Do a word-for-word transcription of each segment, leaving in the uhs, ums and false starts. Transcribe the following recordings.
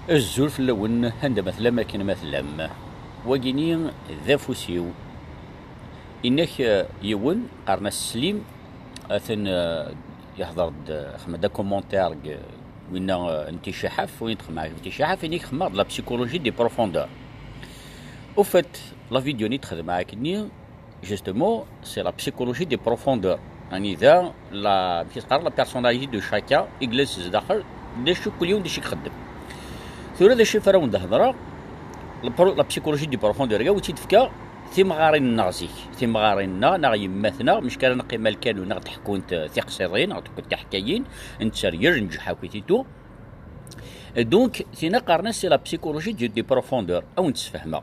Azul fell-awen, anda ma tellam, akken ma tellam. Wagini d afus-iw. Inak, eh, yiwen, qqaren-as Slim, atan, eh, yehder-d, eh, xedmeɣ-d akomantir deg winna, eh, n Ticaḥaf, win d-xedmeɣ n Ticaḥaf, inak xedmeɣ-d la psychologie des profondeurs. Au fait, la vidéo-nni d-xedmeɣ akkenni, justement, c'est la psychologie des profondeurs. Anida la, amek i teqqar, la personnalité de chacun, i yellan s zdaxel, d acu kul yiwen d acu i ixeddem. Tura d acu i ara wen-d-hedreɣ, la pro-, la psychologie des profondeurs, wi tt-id-fka timɣarin-nneɣ zik, timɣarin-nneɣ, neɣ yemmat-nneɣ, mec ara neqqim alkan u neɣ d-ḥkunt, eh, tiqsiḍin, neɣ d-ḥkunt tiḥkayin, n tteryel, n ǧeḥḥa akk i titu. Donc, tina qqaren-as c'est la psychologie du, des profondeurs, a wen-tt-sfehmeɣ.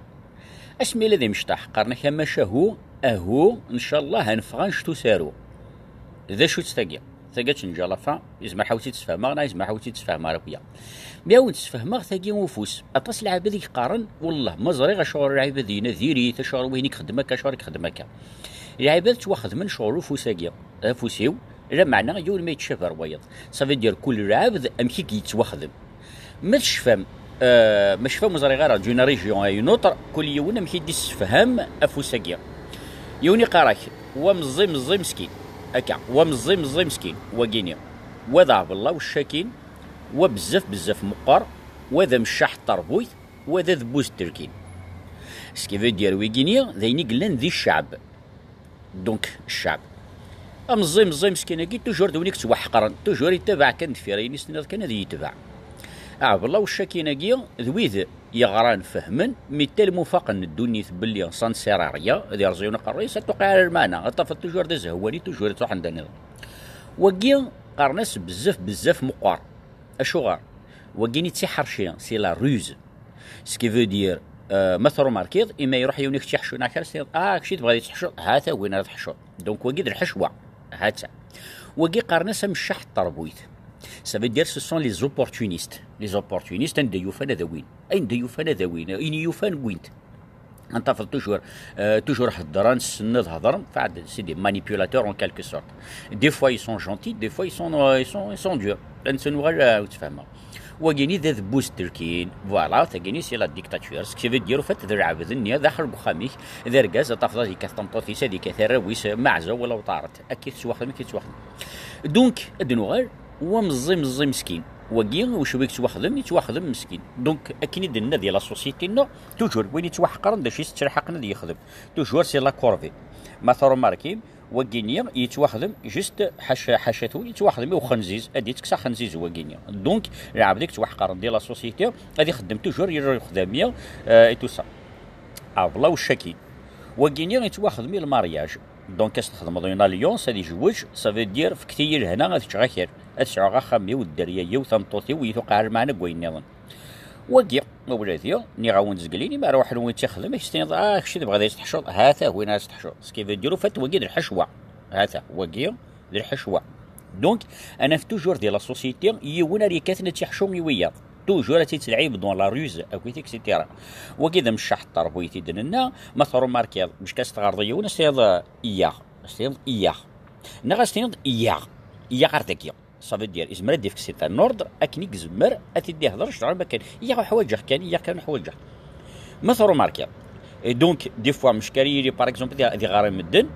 Asmi yella d imecṭaḥ, qqaren-ak amacahu, ahu, ncallah, ad neffeɣ annect usaru. D acu-tt tagi? Tagi ad tenǧa la fin, yezmer ḥawi tt-id-sfehmeɣ, neɣ yezmer ḥawi tt-id-sfehmeɣ ara akya. Mi a wen-tt-sfehmeɣ, tagi ufus. Aṭas n lɛibad i yeqqaren, wellah, ma ẓriɣ acuɣer lɛibad-ina diri-t, acuɣer wihin i ixeddem akka, acuɣer i ixeddem akka. Lɛibad ttwaxedmen ccɣel ufus-agi, afus-iw, lameɛna yiwen ma yettcab ar wayeḍ. Ça veut dire kul lɛebd amek i yettwaxdem. Ma tecfam, euh, ma tecfam ur ẓriɣ ara, d'une région à une autre, kul yiwen amek i d-issefham afus-agi. Yiwen iqqar-ak, wa meẓẓi, meẓẓi, meskin. Akka, wa meẓẓi, meẓẓi, meskin, wagini. Wa d aɛbellaw ccakin, wa bezzaf, bezzaf meqqer, wa d ameccaḥ n terbuyt, wa d adebbuz n telkin. Ce qui veut dire, wigini, d ayen i yellan di cceɛb. Donc, cceɛb. Ameẓẓi, meẓẓi, meskin-agi, toujours d win i yettwaḥeqren, toujours yettabaɛ kan deffir, ayen i s-tenniḍ kan ad yetbeɛ. Aɛbellaw ccakin-agi, d wid yeɣran, fehmen, mi tellement faqen ddunit belli ça ne sert à rien, ad yerẓ yiwen aqerru-is, ad tuqiɛ ara lmeɛna, ad tafeḍ toujours d azehwani, toujours yettruḥen d aniḍen. Wagi, qqaren-as bezzaf, bezzaf meqqer. Acuɣer? Wagini d tiḥerci, c'est la ruse. Ce qui veut dire, euh, ma trumarkiḍ, imi iruḥ yiwen i k-tt-iḥeccun, neɣ kra s-tiniḍ, ah, kečč i tebɣiḍ ad teḥcuḍ, ha-t-a win ara teḥcuḍ. Donc, wagi d lḥecwa, ha-tt-a. Wagi qqaren-as ameccaḥ n terbuyt. Ça veut dire, ce sont les opportunistes. Les opportunistes, anda yufan ad awin. Anda yufan ad awin. Ayen yufan wwin-t. Ad tafeḍ toujours, euh, toujours heddren, ssnen ad hedren, fad, c'est des manipulateurs en quelque sorte. Des fois, ils sont gentils, des fois, ils sont, euh, ils sont, ils sont durs. Ad nuɣal, euh, ur ttfehmeɣ. Wagini d adebbuz n telkin, voilà, tagini c'est la dictature. Ce qui veut dire, au fait, d lɛebd-nni, daxel n uxxam-ik, d argaz, ad tafeḍ ad yekkat tameṭṭut-is, ad yekkat arraw-is, meɛza wala uṭaret. Akka i tettwaxdem, akka i tettwaxdem. Donc, ad nuɣal, wa meẓẓi, meẓẓi, meskin. Wagi, wacwi yettwaxdem, yettwaxdem meskin. Donc, akken i d-nenna di la société-nneɣ, toujours, win yettwaḥeqren, d acu i s-ttelḥaqen ad yexdem? Toujours, c'est la corvée. Ma trumarkim, wagini yettwaxdem, juste, ḥaca, ḥaca-twen, yettwaxdem i uxenziz, ad yettekkes axenziz wagini. Donc, lɛebd i yettwaḥeqren di la société, ad ixeddem toujours i lxedami, euh, et tout ça. Abla ucaki. Wagini yettwaxdem i le mariage. Donc, as txedmeḍ une alliance, ad yejweǧ, ça veut dire, fket-iyi lehna, ad ččeɣ akal. Ad sɛuɣ axxam-iw, dderya-iw, tameṭṭut-iw, ur yi-tuqiɛ ara lmeɛna deg wayen nniḍen. Wagi, ma ula d-, nniɣ-awen-d zgelin, imi ara ruḥen win tt-ixdem, i s-tiniḍ, ah, kečč i tebɣiḍ ad s-teḥcuḍ, ha-t-a win ara s-teḥcuḍ. Ce qui veut dire, au fait, wagi d lḥecwa. Ha-t-a, wagi d lḥecwa. Donc, ad naf toujours di la société, yiwen ara yekkaten ad tt-iḥcu i wiyaḍ. Toujours ad tt-id-telɛib dans la ruse, akkit, et cetera. Wagi d ameccaḥ n terbuyt i d-nenna, ma trumarkiḍ, mecka s-tɣerḍ yiwen, as-tiniḍ, iyaɣ. As-tiniḍ, iyaɣ. Neɣ as-tiniḍ, iyaɣ. Iyaɣ ar dagi. Ça veut dire, izmer ad d-ifk c'est un ordre, akken i izmer ad t-id-ihder ccṛeɛ, ma kan, iyaɣ uḥwaǧeɣ kan, iyaɣ kan uḥwaǧeɣ. Ma trumarkiḍ. Et donc, des fois, mecka ara yili, par exemple, di, di ɣer medden,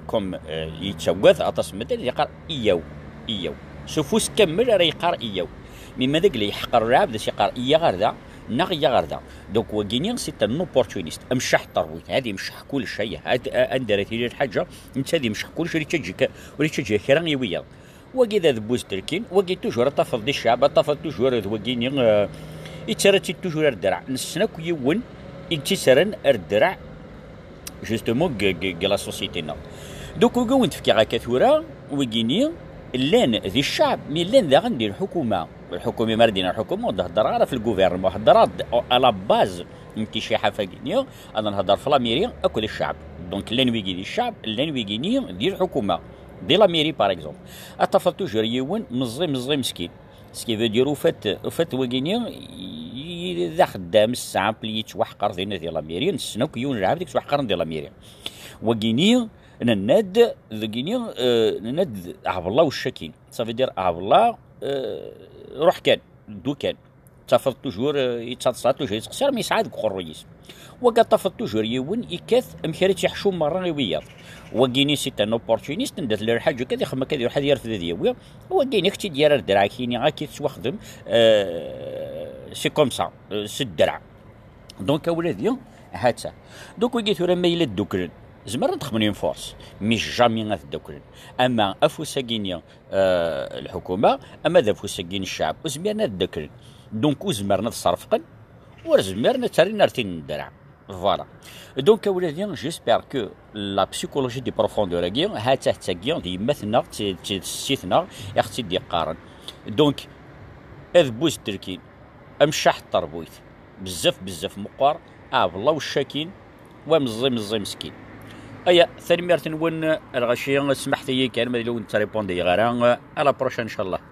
comme, euh, yettagad aṭas n medden, ad yeqqar, iyaw, iyaw. S ufus kamel ara yeqqar, iyaw. Mi ma d agla yeḥqer lɛebd, ad s-yeqqar, iyaɣ ar da, neɣ iyaɣ ar da. Donc, wagini, c'est un opportuniste. Ameccaḥ n terbuyt, ad imecceḥ kullec, ay, ad, a-, anda ara tili lḥaǧa, netta ad imecceḥ kullec, ur yettaǧǧa ka-, ur yettaǧǧa kra i wiyaḍ. Wagi d adebbuz n telkin, wagi toujours ad tafeḍ di cceɛb, ad tafeḍ toujours d wagini, euh, yettarra-tt-id toujours ar ddreɛ. Nessen akk yiwen i yettisaren ar ddreɛ, justement, deg, deg, deg la société-nneɣ. Donc, wigi wen-d-fkiɣ akka tura, wigini, llan di cceɛb, mi llan daɣen di lḥukuma. Lḥukuma, mi ara d-iniɣ lḥukuma, ur d-heddreɣ ara f le gouvernement, heddreɣ-d à la base n ticaḥaf-agi-nni, ad nhedder f la mairie akked cceɛb. Donc, llan wigi di cceɛb, llan wigini di lḥukuma. Di la mairie, par exemple. Ad tafeḍ toujours yiwen meẓẓi, meẓẓi meskin. Ce qui veut dire, au fait, au fait, wagini, i-, i-, d axeddam simple, yettwaḥqer dinna di la mairie, nessen akk yiwen lɛebd yettwaḥqren di la mairie. Wagini, nenna-d, dagini, euh, nenna-d, ɛebla uccakin. Ça veut dire, ɛebla, euh, ruḥ kan, ddu kan. Tafeḍ toujours, euh, yettaḍsa, toujours yettqeṣṣir, mi yesɛa deg uqerruy-is. Wagi tafeḍ toujours yiwen yekkat amek ara tt-iḥcu merra i wiyaḍ. Wagini c'est un opportuniste, anda tella lḥaǧa akka, ad ixdem akka, ad iruḥ ad yerfed ad yawi. Wagini ak-tt-id-yerra ar ddreɛ-ik-ini, akka i tettwaxdem, euh, c'est comme ça, euh, s ddreɛ. Donc, a wladi, ha-tt-a. Donc, wigi tura ma yella dduklen, zemren ad xedmen une force, mais jamais ad dduklen. Ama afus-agi-nni, euh, lḥukuma, ama d afus-agi n ccɛeb, ur zmiren ad dduklen. Donc, ur zmiren ad ṣerfqen, ur zmiren ad tt-rrin ar tin n ddreɛ. Voilà. Donc, a wladi, j'espère que la psychologie de profondeur-agi, ha-tt-a, ha-tt-agi, d yemma-tneɣ, d, d, d ssi-tneɣ, i ɣ-tt-id-yeqqaren. Donc, ad buzdelkin, ameccaḥ n terbuyt, bezzaf, bezzaf meqqer, aɛbella uccakin, wa meẓẓi, meẓẓi meskin. Aya, tanemmirt-nwen, lɣaci, smaḥt-iyi kan, ma d lawen ttaripundiyeɣ ara, à la prochaine, inchallah.